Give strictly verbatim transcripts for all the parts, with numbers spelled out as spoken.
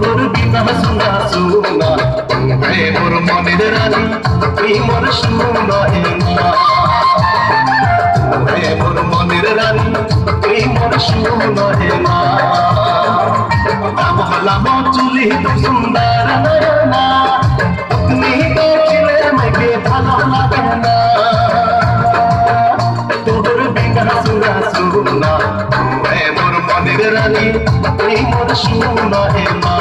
তোর বিনা সুনা সুনা, হে মোর মনের রানী, তুই মোর সুনা এনা। হে মোর মনের রানী, তুই মোর সুনা এনা। লামো লামো চুলি তো সুন্দর নয়না, তুমি দেখিলে আমাকে ভালো লাগে না। তোর বিনা সুনা সুনা, হে মোর মনের রানী, তুই মোর সুনা এনা।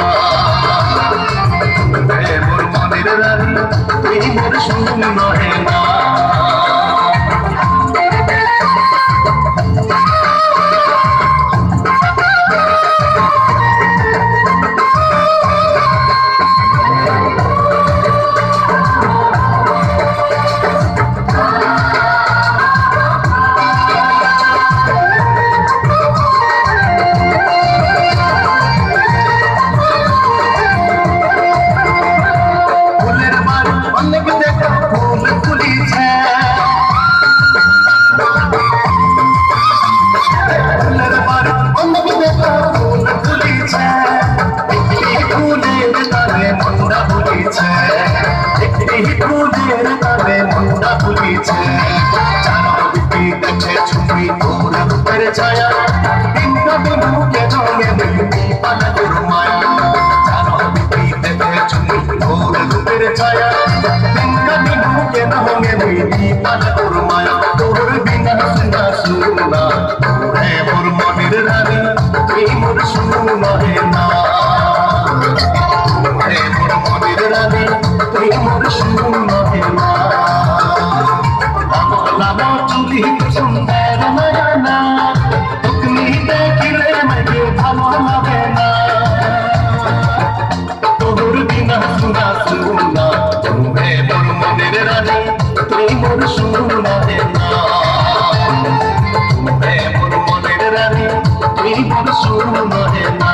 হে মোর মনের রানী, তুই মোর সুনা এনা। ফুলের বাড়ি অনেক দেখা ফুল ফুলিছে। ফুলের বাড়ি অনেক দেখা ফুল ফুলিছে। একটি ফুলের তালে মনটা ফুলিছে। একটি ফুলের তালে মনটা ফুলিছে। চারদিকে দেখে চুমি তোর রূপের ছায়া। দিনটা দিন মুখে জমে দেখবি পালা তোর মায়া। চারদিকে দেখে চুমি তোর রূপের ছায়া। দিনটা দিন মুখে জমে দেখবি পালা তোর মায়া। তোর বিনা সুনা সুনা, হে মোর মনের রানী, তুই মোর সুনা এনা। হে মোর মনের রানী, তুই মোর সুনা এনা। লামো লামো চুলি সুন্দর নয়না, তুমি দেখিলে আমাকে ভালো লাগে না। তোর বিনা সুনা সুনা, হে মোর মনের রানী, তুই মোর সুনা এনা। হে মোর মনের রানী, তুই মোর সুনা এনা।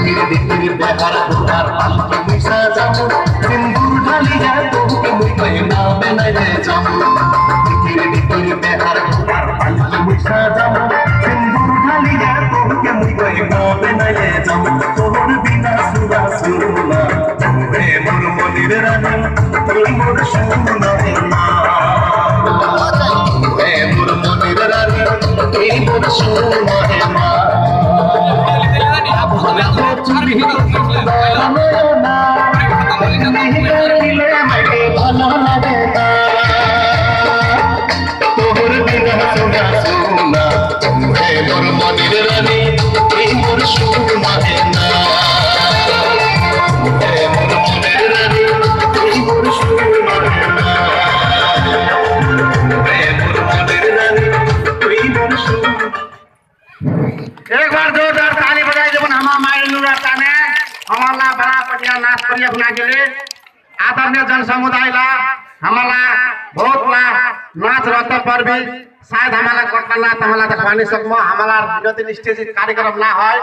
ভিতরে ভিতরে বেহারা ঘোড়ার পালকি মুই সাজামু, সিন্দুর ঢালিয়া তোকে মুই গয়না বেনাইলে যামু। ভিতরে ভিতরে বেহারা ঘোড়ার পালকি মুই সাজামু, সিন্দুর ঢালিয়া তোকে মুই গয়না বেনাইলে যামু। তোর বিনা সুনা সুনা, হে মোর মনের রানী, তুই মোর সুনা এনা। হে মোর মনের রানী, তুই মোর সুনা এনা। তোর বিনা সুনা সুনা, হে মোর মনের রানী, তুই মোর সুনা এনা। হে মোর মনের রানী, তুই মোর সুনা এনা। হে মোর মনের রানী, তুই মোর সুনা। एक बार जोरदार ताली बजाई देबो ना, हमार माई नुरा ताने, हमार ला बड़ा बढ़िया नाच करिया अपना के लिए। आदरणीय जन समुदाय ला, हमार ला बहुत ला नाच रहता पर भी, शायद हमार ला कटला ना, हमार ला तो पानी सकमो, हमार ला विनोदी stage कार्यक्रम ना होय,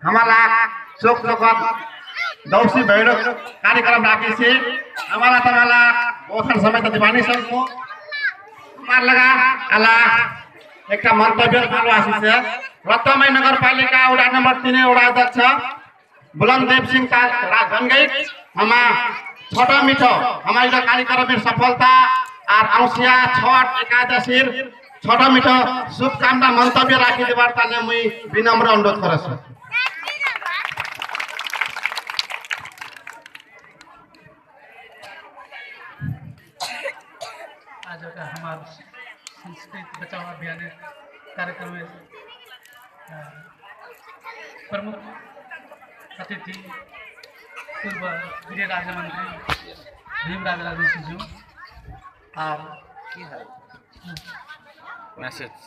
हमार ला चोक चोकत दौसी भैरो कार्यक्रम राखिसे। आम्हाला तमाला बोसन समय त दिबानी सबको मार लगा आला एकटा मन्तव्य मालवासी से रत्नमय नगरपालिका वडा नम्बर तीन वडा अध्यक्ष बुलनदेव सिंह ता रा-, गनगई हमा छोटा मिठो हमा इटा कार्यक्रम सफलता आर औसिया छठ एकादशीर छोटा मिठो शुभकामना मन्तव्य राखिदेबार ताने मुई विनम्र अनुरोध करसु। आज का हमार संस्कृति बचाओ अभियान कार्यक्रम में, अ, प्रमुख अतिथि पूर्व गृह राज्य मंत्री भीमराव राजवंशी जी और message।